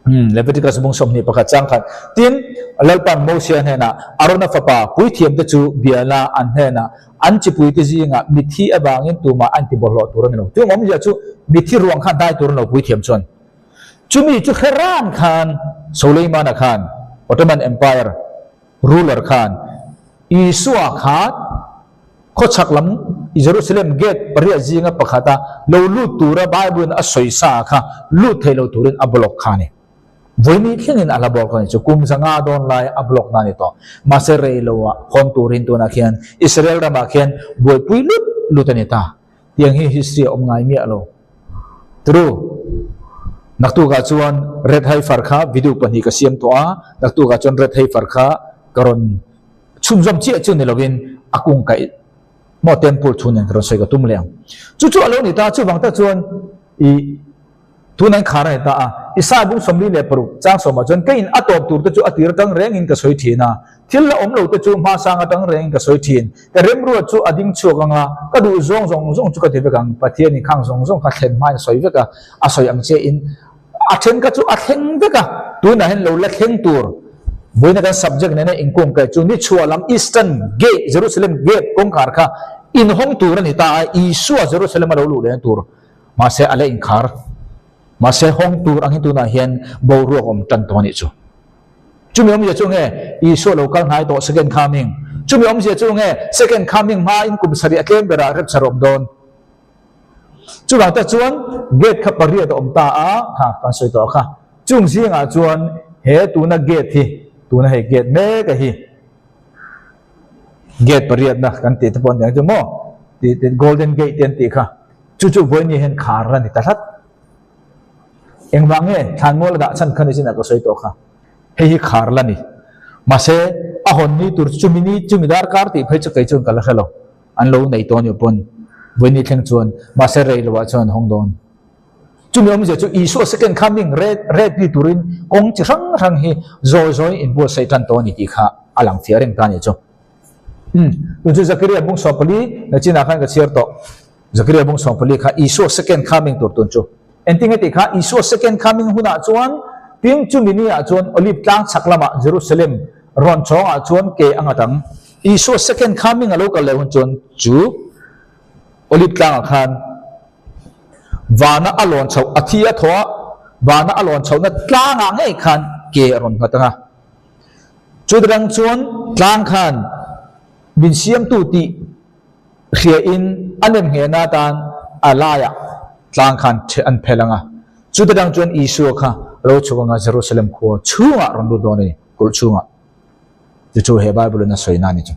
Umm, Leviticus bung 21 chang khan. Tin, Lalpan Mosia hnenah, Arona fapa puithiamte chu biala an hnenah, an chipuite zingah mithi avangin tumah an ti bawlhhlawh tur a ni lo. Chung awmzia chu mithi ruang khan dai tur a ni lo puithiam chuan. Chumi chu hre ran khan Soleimana khan, Ottoman Empire ruler khan, Isua kha Khawchhak lam Jerusalem gate pariat zinga pakhata lo lut tura Bible-in a sawi sa kha lut thei lo turin a block kha a ni. Vawini thlengin a la block a ni chu. Kum zanga dawn lai a block na a ni tawh. Mahse rei loah hawn turin tunah khian Israel ramah khian buaipui lut lut a ni ta. Tiang hi history a awm ngai miah lo. True. Naktukah chuan Red Heifer kha video pahnih ka siam tawh a, naktukah chuan Red Heifer kha ka rawn Chhunzawm chiah chu ni lovin a kung kaih maw temple thu nen ka rawn sawi ka tum leh ang. Chu chu a lo ni ta, chuvang tak chuan i tun an khar a ni ta a, Isaiah bung 46 chang sawmah chuan keiin a tawp tur te chu a tir atang rengin ka sawi thin a, thil la awm lo te chu hmasang atang rengin ka sawi thin. Ka remruat chu a ding chhuak ang a, ka duh zawng zawng zawng chu ka ti vek ang, Pathian in khang zawng zawng kha thlen hmain a sawi vek a, a sawi ang che in A then kha chu a thleng vek a, tunah hian lo la thleng tur vawiina kan subject nena inkawngkaih chu ni chhuah lam Eastern Gate, Jerusalem Gate kawngkhar kha inhawng tur a ni ta a, Isua Jerusalem a lo luh lehna tur mahse a la inkhar. Mahse hawng tur angin tunah hian boruak awm tan tawh a nih chu. Chumi awmzia chu nge Isua lo kal hnai tawh second coming? Chumi awmzia chu nge second coming hmain kum sarih a tlem berah rapture awm dawn? Chuvang te chuan gate kha pariat a awm ta a, kha kan sawi tawh kha. Chung zingah chuan he tuna gate hi, tuna hei gate mek a hi, gate pariatna kan tih te pawh a ni ang chu maw, tih te golden gate te an tih kha, chu chu vawiin hian khar a ni ta hlat. Engvang nge thlanmual a dah chhan kha nichinah ka sawi tawh kha, hei hi khar la ni. Mahse a hawn ni tur chu chumi ni chumi darkar tih phei chu kei chuan ka la hre lo. An lo nei tawh a nih pawn vawiin thleng chuan mahse rei loah chuan an hawng dawn. Chumi awmzia chu Isua second coming red red ni turin kawng chi hrang hrang hi zawi zawiin inbuatsaih tan tawh a ni tih kha a lang fiah reng ta a nih chu. Umm tun chu Zakaria bung 14 na chinah khan ka chhiar tawh. Zakaria bung 14 kha Isua second coming tur tun chu. Engtin nge tih kha Isua second coming hunah chuan tin chumi ni ah chuan Olive tlang chhak lamah Jerusalem rawn chawngah chuan ke a nghat ang. Isua second coming a lo kal leh hun chuan chu Olive tlangah khan vana a lawn chhoh a thi a thaw a, vana a lawn chhohna tlangah ngei khan ke a rawn nghat ang a. Chutadang chuan tlang khan min siamtu tih hriain a nem nghehna atan a laiah tlang khan an phel ang a. Chutadang chuan Isua kha a lo chhuk ang a, Jerusalem khua chhungah rawn lut dawn a ni, kulh chhungah. Chu chu he Bible in a sawi na a ni chu.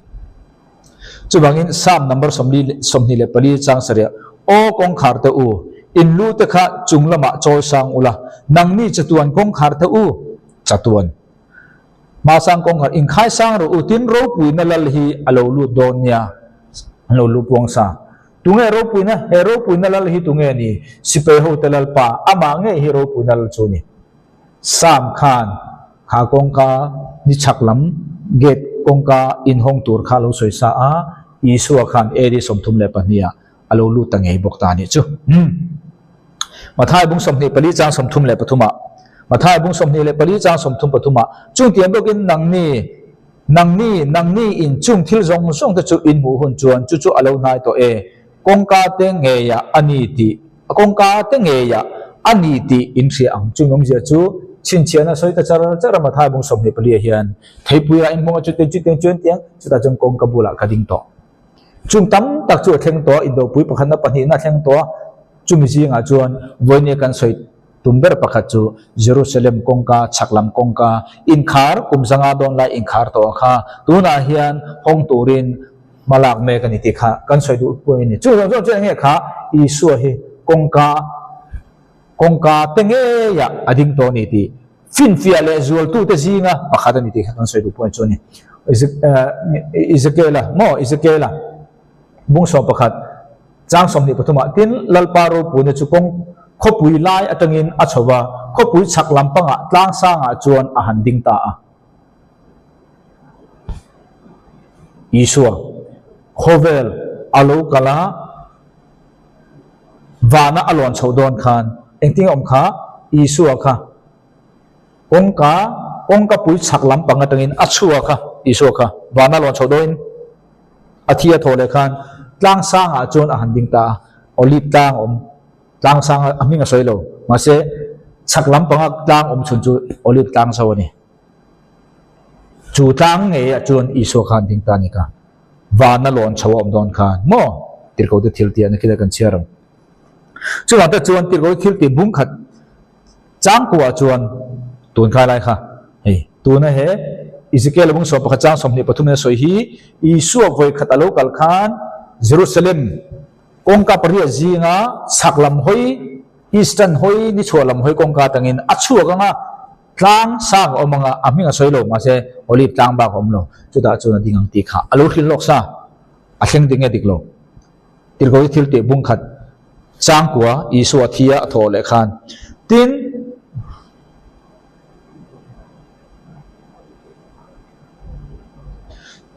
Chuvangin Psalm number 24 chang sarih, Aw kawngkhar te u, in lu te kha chung lamah chawi sang ula, nangni chatuan kawngkhar te u, chatuan hmasang kawngkhar inkhai sang rawh u, tin ropuina lal hi a lo lut dawn nia, an lo lu puang sa. Tunge ropuina? He ropuina lal hi tunge ni? Sipai hote Lalpa, amah ngei hi ropuina lal chu a ni. Sam khan kha kawngka ni chhak lam gate kawngka inhawng tur kha a lo sawi sa a, Isua khan AD 32 ah a lo lut ta ngei bawk ta a nih chu. Umm. Mathai bung 24 chang 33 ah Mathai bung 24 chang 33 ah Chungtiang bawkin nangni nangni nangni in chung thil zawng zawng te chu in hmuh hun chuan chu chu a lo hnai tawh e, kawngka te ngeiah a ni tih kawngka te ngeiah a ni tih in hria ang. Chung awmzia chu chhinchhiahna sawi ta char char a Mathai bung 24 ah hian theipui ah in hmawng a chutiang chutiang chuan tiang chutah chuan kawngka bulah ka ding tawh. Chung tam tak chu a thleng tawh a, indopui pakhatna pahnihna a thleng tawh a, chumi zingah chuan vawinia kan sawi tum ber pakhat chu Jerusalem kawngka, chhak lam kawngka, inkhar kum zanga dawn lai inkhar tawh a kha tunah hian hawng turin hma lak mek a ni tih kha kan sawi duh pawh a ni. Chung zawng zawng chu eng nge kha Isua hi kawngka kawngka te ngeiah a ding tawh a ni tih Finfiah leh zualtute zinga pakhat a ni tih kha kan sawi duh pawh chu a ni. Ezekiela maw Ezekiela bung 11 chang 23ah tin Lalpa ropuina chu kawng khawpui lai atangin a chho va, khawpui chhak lam pangah tlang sangah chuan a han ding ta a. Isua khawvel a lo kal a. Vana a lawn chhoh dawn khan engtin awm kha Isua kha kawngka kawngka pui chhak lampang atangin a chhuah kha Isua kha vana lawn chhoh dawhin a thi a thawh leh khan tlang sangah chuan a han ding ta a, Olive tlang awm tlang sang a hming a sawi lo mahse chhak lampanga tlang awm chhun chu Olive tlang chho a ni. Chu tlang ngeiah chuan Isua kha an ding ta a ni ka. Vana lawn chho a awm dawn khan maw tirhkoh te thil tih a ni khi kan chhiar ang. Chuvang te chuan tirhkoh te thil tih bung khat changkuah chuan tun khai lai kha hei tuna he Ezekiel bung 11 chang 23 in a sawi hi Isua vawi khat a lo kal khan Jerusalem kawngka pariat zinga chhak lam hawi Eastern hawi ni chhuah lam hawi kawngka atangin a chhuak anga Tlang sang a awm anga a hming a sawi lo mahse Olive tlang bak a awm lo. Chutah chuan a ding ang tih kha a lo hrilh lawk sa. A thleng ding nge dik lo. Tirhkoh hi thil tih bung khat changkua Isua thi a thawh leh khan tin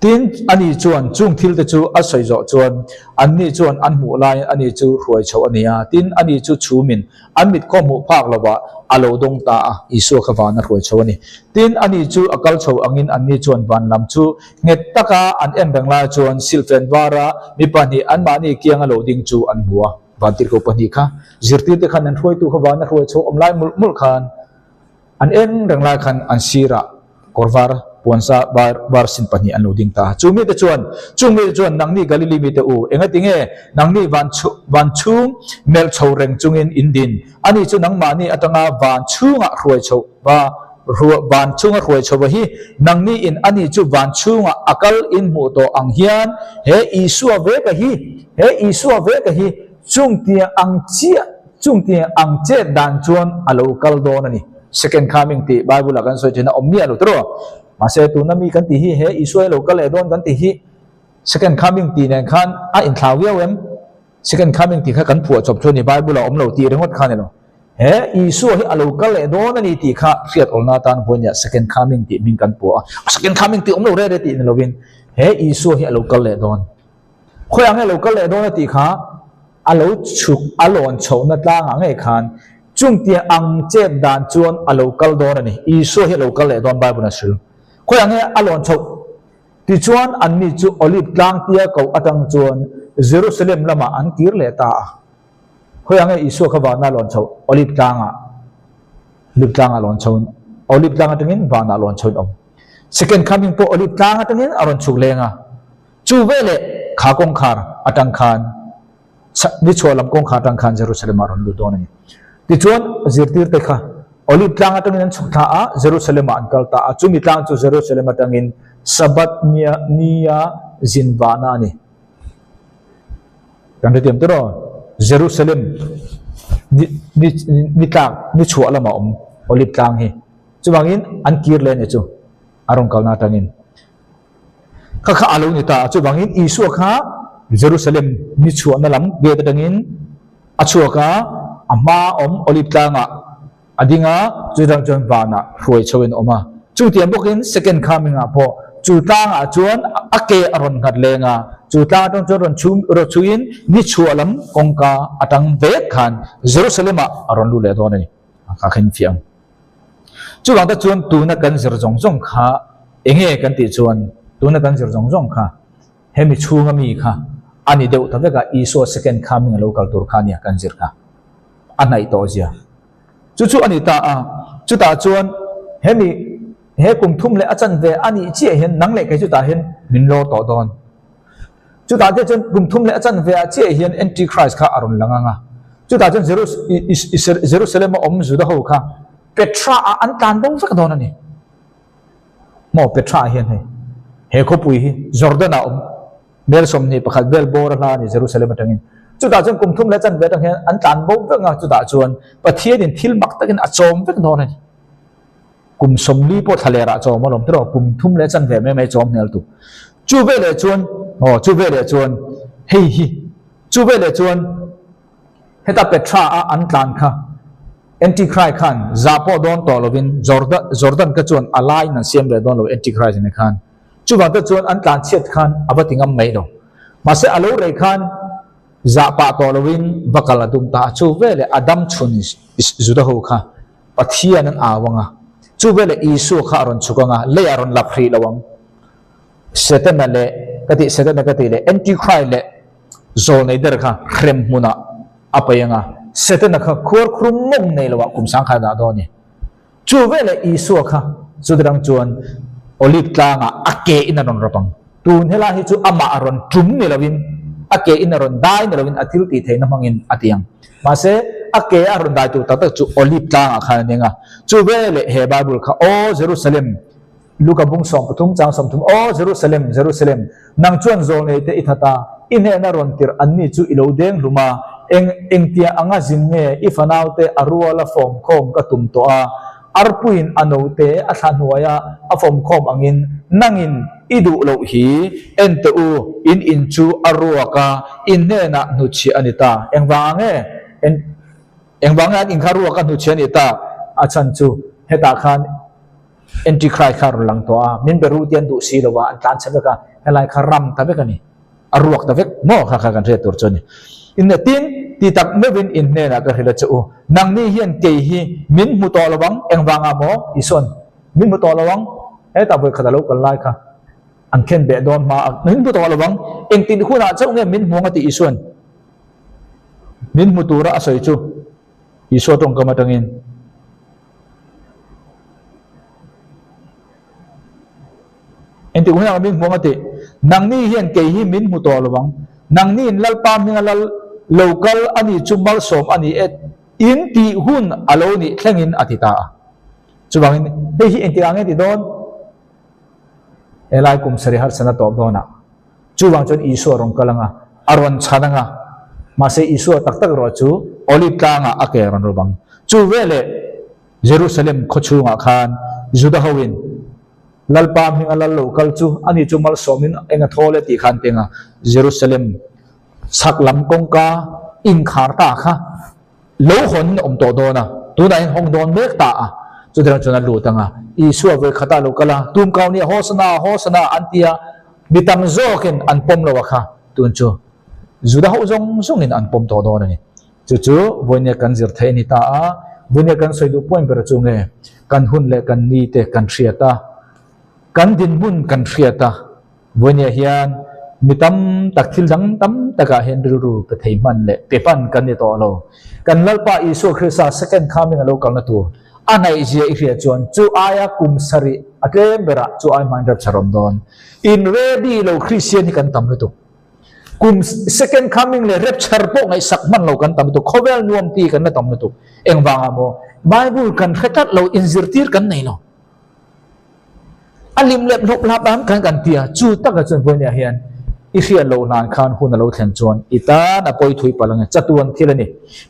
Tin, ani chuan chung thilte chu a sawi zawh chuan anni chuan an hmuh laiin ani chu hruai chhoh a ni a. Tin, ani chu chhumin an mit khaw hmuh phak lovah a lo dawng ta a, Isua kha van a hruai chho a ni. Tin, ani chu a kal chho angin anni chuan van lam chu nghet taka an en reng lai chuan silhfen vara mi pahnih anmahni kianga lo ding chu an hmu a. Vantirhkoh pahnih kha zirtirte khan an hruaitu kha van a hruai chho awm lai mulh mulh khan An en reng lai khan an sirah kawr var puansa var var sin pahnih an lo ding ta a. Chu mite chuan, Chung mite chuan nangni Galili mite u, engati nge nangni van chhu van chhung melh chho reng chungin in din? Ani chu nangmahni atanga van chhungah hruai chho va hruah van chhunga hruai chho va hi nangni in ani chu van chhungah a kal in hmuh tawh ang hian he Isua veka hi he Isua veka hi chungtiang ang chiah Chungtiang ang chet dan chuan a lo kal dawn a ni. Second coming tih Bible ah kan sawi thin a, awm miah lo tawh. Mahse tuna mi kan tih hi he Isua hi lo kal leh dawn kan tih hi second coming tih nen khan a inthlau viau em? Second coming tih kha kan phuah chawp chu a ni, Bible ah awm lo tih ringawt kha a ni lo. He Isua hi a lo kal leh dawn a ni tih kha hriat awlna atan vawinia second coming tih hming kan phuah a. A second coming tih awm lo reh reh tih ni lovin he Isua hi a lo kal leh dawn. Khawiah nge lo kal leh dawn a tih kha a lo chhuk a lawn chhohna tlangah ngei khan chungtiang ang chet dan chuan a lo kal dawn a ni. Isua hi a lo kal leh dawn Bible a hrilh. Khawiah nge a lawn chhoh? Tichuan anni chu Olive tlang tia koh atang chuan Jerusalem lamah an kir leh ta a. Khawiah nge Isua kha vanah lawn chhoh? Olive tlangah. Olive tlangah lawn chhoin Olive tlang atangin vanah lawn chhoin awm. Second coming pawh Olive tlang atangin a rawn chhuk leng a. Chu veleh kha kawngkhar atang khan ni chhuah lam kawngkhar atang khan Jerusalem ah rawn lut dawn a ni. Tichuan zirtirte kha Olive tlang atangin an chhuk thla a, Jerusalem ah an kal ta a. Chumi tlang chu Jerusalem atangin Sabbath nia nia zin vahna a ni. Kan hrethiam tawh rawh. Jerusalem ni ni ni tlak ni chhuah lamah awm Olive tlang hi. Chuvangin an kir leh a ni chu a rawn kalna atangin. Kha kha a lo ni ta a, chuvangin Isua kha Jerusalem ni chhuahna lam gate atangin a chhuak a, a hma awm Olive tlangah a ding a, chutang chuan vanah hruai chhoin a awm a. Chutiang bawkin second coming ah pawh Chu tlangah chuan a ke a rawn nghat leng a, chu tlang atang chuan rawn chhum rawn chhuiin ni chhuah lam kawngka atang vek khan Jerusalem-ah a rawn lut leh dawn a ni. A kha khin fiah ang. Chuvang te chuan tuna kan zir zawng zawng kha enge kan tih chuan tuna kan zir zawng zawng kha hemi chhunga mi kha a ni deuh ta vek a, Isua second coming a lo kal tur kha ania kan zir kha a hnaih tawh zia. Chu chu a ni ta a, chutah chuan hemi he kum thum leh a chanve a nih chiah hian nang leh kei chutah hian min lawr tawh dawn. Chutah te chuan kum thum leh a chanve ah chiah hian Antichrist kha a rawn lang ang a. Chutah chuan Jerusalem a awm Juda ho kha Petra ah an tlan bo vek dawn a ni. Maw Petra ah hian hei he khawpui hi Jordan ah awm mel 21 vel bawr a hla a ni Jerusalem atangin. Chutah chuan kum thum leh a chanve atang hian an tlan bo vek ang a, chutah chuan Pathianin thil mak takin a chawm vek dawn a ni. Kum 40 pawh thla lerah chawm a lawm tiraw, kum thum leh chanve mai mai chawm hmel tu. Chu veleh chuan, aw chu veleh chuan hei hi, chu veleh chuan heta Petra a an tlan kha Antichrist khan zah pawh dawn tawh lovin Jordan, Jordan kha chuan a laiin an siam ve dawn lo Antichrist nen khan. Chuvang te chuan an tlan chhiat khan a va ti ngam mai lo. Mahse a lo rei khan zah pah tawh lovin va kal a tum ta a, chu veleh a dam chhun Juda ho kha Pathian an au ang a, chu veleh Isua kha a rawn chhuk ang a, lei a rawn lap hrih lo ang. Setana leh ka tih Setana ka tih leh Antichrist leh Zawlnei der kha hrem hmunah a paih ang a, Setana kha khuar khur mawng nei loah kum sangkhat a dah dawn a ni. Chu veleh Isua kha chutirang chuan Olive tlangah a ke in a rawn rawp ang. Tun helai hi chu amah a rawn tum ni loin, a ke in a rawn dai ni loin a thil tih theihna hmangin a ti ang. Mahse, a ke a rawn dai tur tak tak chu Olive tlangah khan a ning a. Chu veleh he Bible kha, Aw Jerusalem, Luka bung 13 chang 30, Aw Jerusalem, Jerusalem, nang chuan zawlnei te i that a, i hnehna rawn tirh anni chu i lo deng hlum a, eng engtia anga zin nge i fanaute a ruala fawmkhawm ka tum tawh a, Arpuiin a note a thla hnuaia a fawmkhawm angin nangin i duh loh hi en teh u, in in chu a ruak a, in hnenah hnuchhiah a ni ta. Engvang ang nge? En, engvang nge an in kha ruak a hnuchhiah a ni ta? A chhan chu hetah khan Antichrist kha a rawn lang tawh a, min be ru te an duh si lo a, an tlan chhe vek a, helai kha ram ta vek a ni. A ruak ta vek maw kha kha kan hriat tur chu a ni. Inne tin, ti tak meuhin in hnenah ka hrilh a che u, nangni hian kei hi min hmu tawh lo ang, engvangah maw Isuan min hmu tawh lo ang, hetah vawi khat a lo kal lai kha an khen beh dawn hma a, min hmu tawh lo ang, engtin hunah chauh nge min hmu ang a tih Isuan min hmu tura a sawi chu Isua tawngkam atangin. Engtik hunah min hmu ang a tih? Nangni hian kei hi min hmu tawh lo ang. Nangni in Lalpa hminga lal lo kal a nih chu malsawm a ni e in tih hun a lo nih thlengin a ti ta a. Chuvangin hei hi engtikah nge ti dawn? Helai kum sarih harsana tawp dawnah. Chuvang chuan Isua rawn kal ang a, a rawn chhan ang a. Mahse Isua tak tak erawh chu Olive tlangah a ke a rawn rawp ang. Chu veleh Jerusalem khaw chhungah khan Juda hoin Lalpa hminga lal lo kal chu ani chu malsawmin eng a thawl e tih khan teng a, Jerusalem chhak lam kawngka inkhar ta kha lo hawn awm tawh dawn a, tunah hian hawng dawn mek ta a, chutiang chuan a lut ang a, Isua vawi khatah lo kal a, tumkau nia Hosana, Hosana an ti a, mi tam zawkin an pawm lo a kha, tun chu Juda ho zawng zawngin an pawm tawh dawn a ni. Chu chu vawinia kan zir theih a ni ta a, vawinia kan sawi duh point ber chu nge kan hun leh kan ni te kan hriat a, kan dinhmun kan hriat a, vawinia hian mi tam tak thil dang tam takah hian rilru pe thei hman leh pe hman kan ni tawh lo. Kan Lalpa Isua Krista second coming a lo kalna tur a hnaihzia i hriat chuan chu aia kum sarih a tlem berah chu ai hmain rapture awm dawn. In ready lo Kristian hi kan tam lutuk. Kum second coming leh rapture pawh ngaihsak hman lo kan tam lutuk, khawvel nuam ti kan la tam lutuk. Engvangah maw? Bible kan hre tlat lo, inzirtir kan nei lo. A lim lep hlawp hlap ang khan kan ti a, chu taka chuan vawinia hian i hriat loh hlan khan hun a lo thlen chuan i tan a pawi thui palh ang e, chatuan thil a ni.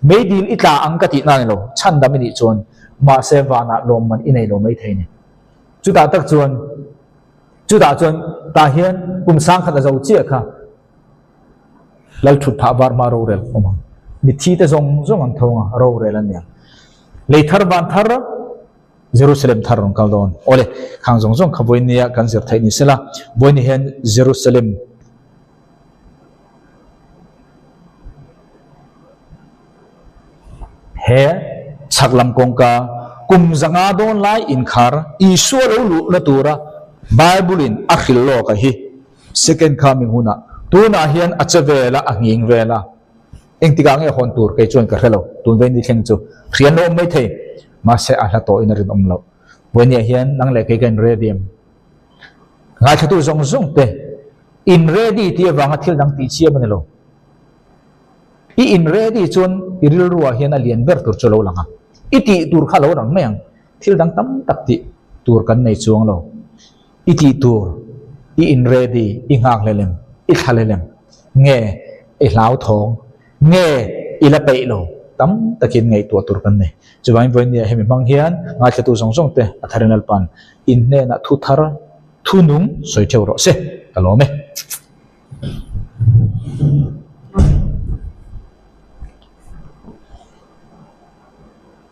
Meidil i tla ang ka tihna a ni lo, chhandam i nih chuan mahse vanah lawmman i nei lo maithei a ni. Chutah tak chuan Chutah chuan tah hian kum sangkhat a zo chiah kha Lalthut phah var hma rorel awm ang. Mitthi te zawng zawng an tho ang a, rorel an ni ang. Lei thar van thar Jerusalem thar rawn kal dawn? Awle, khang zawng zawng kha vawinia kan zir theih ni sela, vawiin hian Jerusalem He chhak lam kawngka kum 500 dawn lai inkhar Isua lo luhna tura Bible-in a hrilh lawk a hi second coming hunah tunah hian a che vel a, a nghing vel a. Engtikah nge hawn tur kei chuan ka hre lo, tun vei ni thleng chu hrian lo awm mai thei, mahse a hla tawhin a rinawm loh. Vawinia hian nang leh kei ka in ready em? Ngaithlatu zawng zawng te in ready tih avanga thil dang tih chiam a ni lo. I in ready chuan i rilruah hian a lian ber tur chu lo lang a, i tih tur kha lo rang mai ang. Thil dang tam tak tih tur kan nei chuang lo. I tih tur, i in ready, i nghak hlel em? I thla hlel em? Nge i hlauthawng? Nge i la peih lo? Tam takin ngaihtuah tur kan nei. Chuvangin vawinia hemi hmang hian ngaithlatu zawng zawng te a tharin Lalpa'n in hnenah thu thar, thu nung sawi theuh rawh se, ka lawm e.